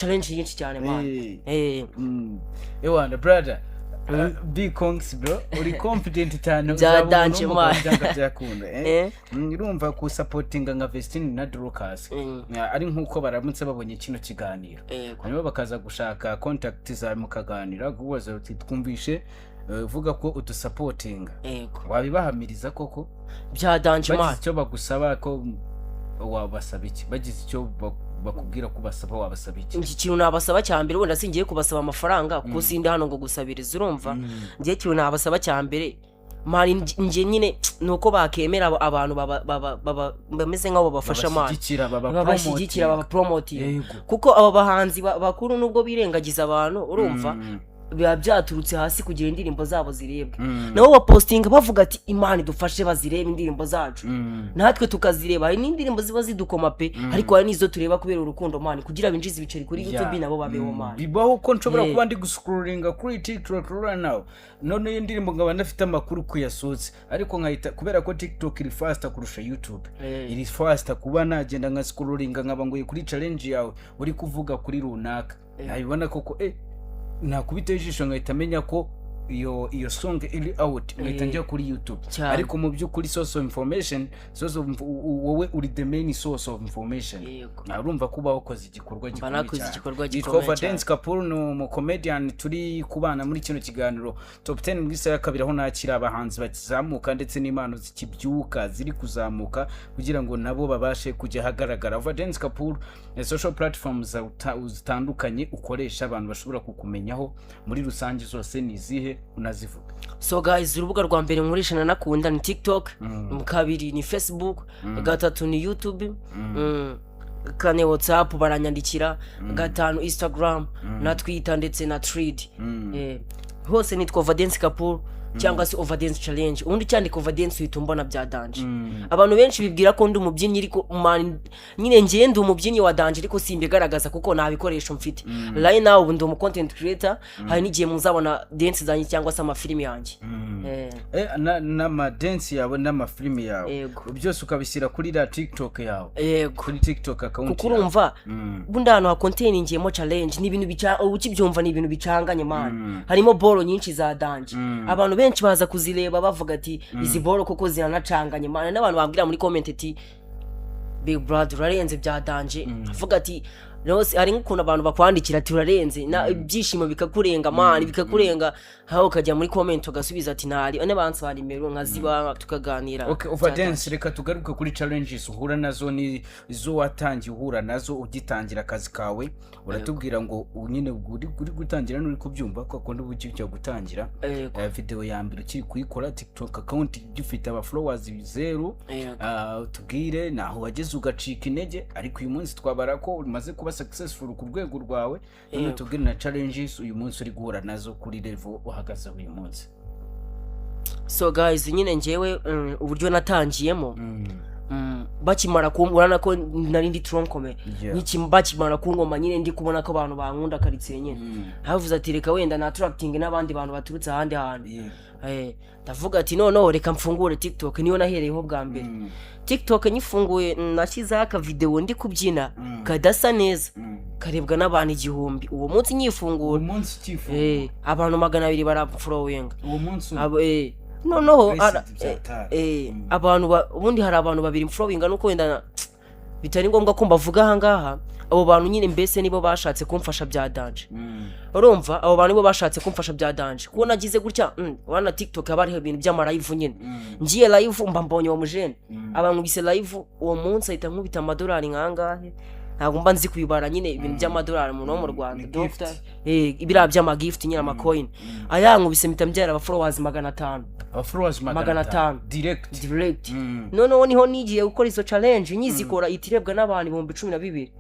Challenge nyinshi cyane, man. Ewana brother, big congs bro, uri confident cyane. Bya Uzaba umuntu danger, w'umugabo man. byanga byakunda, eh? Eh. Urumva kusupportinga nka Vestine na Dorcas, ari nk'uko baramutse babonye kino kiganiro, hanyuma bakaza gushaka contact zawe, mukaganira, kubaza uti: "Twumvishe uvuga ko udusupportinga." Wabibahamiriza koko? Bya danger, man. Bagize icyo bagusaba ko wabasaba iki? Bagize icyo bakubwira ko basaba, wabasaba iki? Iki kintu nabasaba cya mbere, wenda singiye kubasaba amafaranga kuko sindi hano ngo gusabiriza, urumva? Ngiye ikintu nabasaba cya mbere, man, njye nyine ni uko bakemera abantu bameze nk'abo babafasha, man. Babashyigikira, Babashyigikira, babapromotinga. Kuko aba bahanzi bakuru, nubwo birengagiza abantu, urumva, biba byaturutse hasi kugira indirimbo zabo zirebwe. Nabo bapostinga bavuga ati: "Imana idufashe bazirebe indirimbo zacu." Natwe tukazireba. Hari n'indirimbo ziba zidukoma pe, ariko hari n'izo tureba kubera urukundo, man, kugira binjize ibiceri kuri YouTube, nabo babeho, man. Bibaho ko nshobora kuba ndi guscrollinga kuri TikTok right now, none iyo ndirimbo nkaba ndafite amakuru ko yasohotse, ariko nkahita, kubera ko TikTok iri faster kurusha YouTube, iri faster, kuba nagenda nka scrollinga nkaba nguye kuri challenge yawe uri kuvuga kuri runaka, nabibona koko, nakubita ijisho nkahita menya ko iyo song iri out, nkahita njya kuri YouTube. Ariko mu by'ukuri source of information, source of wowe uri the main source of information. Urumva ko uba wakoze igikorwa gikomeye Nakoze cyane. igikorwa Yitwa gikomeye Overdance Kapoor, ni umucomedian turi kubana muri kino kiganiro Top 10 mu isaha ya kabiri, aho nakira abahanzi bakizamuka ndetse n'impano zikibyuka, ziri kuzamuka, kugira ngo nabo babashe kujya ahagaragara. Overdance Kapoor, social platforms zitandukanye ukoresha abantu bashobora kukumenyaho muri rusange zose ni izihe? Unazivuga. So guys, urubuga rwa mbere nkoresha nanakunda ni TikTok, kabiri ni Facebook, gatatu ni YouTube, kane WhatsApp baranyandikira, gatanu Instagram na Twitter ndetse na Thread. Hose nitwa Overdance Kapoor cyangwa se Overdance Challenge. Ubundi cyandika Overdance uhita umbona bya danger. Abantu benshi bibwira ko ndi umubyinnyi, ariko man, nyine ngiye ndi umubyinnyi wa danger, ariko simbigaragaza kuko nta bikoresho mfite. Right now ubu ndi umu content creator. Hari n'igihe muzabona dance zanjye cyangwa se amafilimi yanjye. N'amadance yawe n'amafilimi yawe, byose ukabishyira kuri la TikTok yawe? Yego. Kuri TikTok account Kuko yawe. urumva, ubundi ahantu hacontaining challenge ni ibintu bica, ukibyumva ni ibintu bicanganye, man. Harimo boro nyinshi za danger. Abantu benshi baza kuzireba bavuga ati: "Izi boro koko ziranacanganye, man." N'abantu bambwira muri comment ati: "Big brother, urarenze bya danger." Avuga ati rwose hari nk'ukuntu abantu bakwandikira ati: "Urarenze," na ibyishimo bikakurenga, man, bikakurenga, aho ukajya muri comment ugasubiza ati: "Ntari n'abansaba nimero nkaziba tukaganira." Okay, Overdance, reka tugaruke kuri challenges uhura nazo, ni izo watangiye uhura nazo ugitangira akazi kawe. Uratubwira ngo nyine uri gutangira, n'uri kubyumva ko akunda uba ukijya gutangira. Video ya mbere ukiri kuyikora, TikTok account gifite aba followers zero. Tubwire naho wageze ugacika intege, ariko uyu munsi twabara ko umaze kuba successful ku rwego rwawe. None tubwire na challenges uyu munsi uri guhura nazo kuri level uhagazeho uyu munsi. So guys, nyine njyewe uburyo natangiyemo, bakimara kumbura ko nari ndi tronc commun, bakimara kunkoma nyine ndi kubona ko abantu bankunda karitsiye nyine, havuze ati: "Reka wenda na attracting n'abandi bantu baturutse ahandi hantu." Ndavuga ati: "Noneho reka mfungure TikTok." Niyo nahereyeho bwa mbere. TikTok nyifunguye, nashyizeho akavideo ndi kubyina kadasa neza, karebwa n'abantu 1000 uwo munsi nyifungura. Uwo munsi ukifunga? Abantu 200 baramfollowinga. Uwo munsi? Noneho Blessed byatari. Abantu ubundi hari abantu babiri mfollowinga, nuko wenda bitari ngombwa ko mbavuga ahangaha. Abo bantu nyine mbese nibo bashatse kumfasha bya danger. Urumva, abo bantu nibo bashatse kumfasha bya danger, kuko nagize gutya, urabona TikTok haba hariho ibintu by'amalive nyine. Ngiye live mba mbonye uwo mujene, abankubise live uwo munsi, ahita nkubita amadolari nkangahe, ntabwo mba nzi kubibara nyine, ibintu by'amadolari umuntu wo mu Rwanda. Ni gift. Doctor, biriya by'amagift nyine, amacoin ayankubise, mpita mbyara abafollowers 500. Abafollowers Magana 500 atanu. Direct. Direct. Noneho niho nigiye gukora izo challenge, nyizikora ihita irebwa n'abantu 12,000.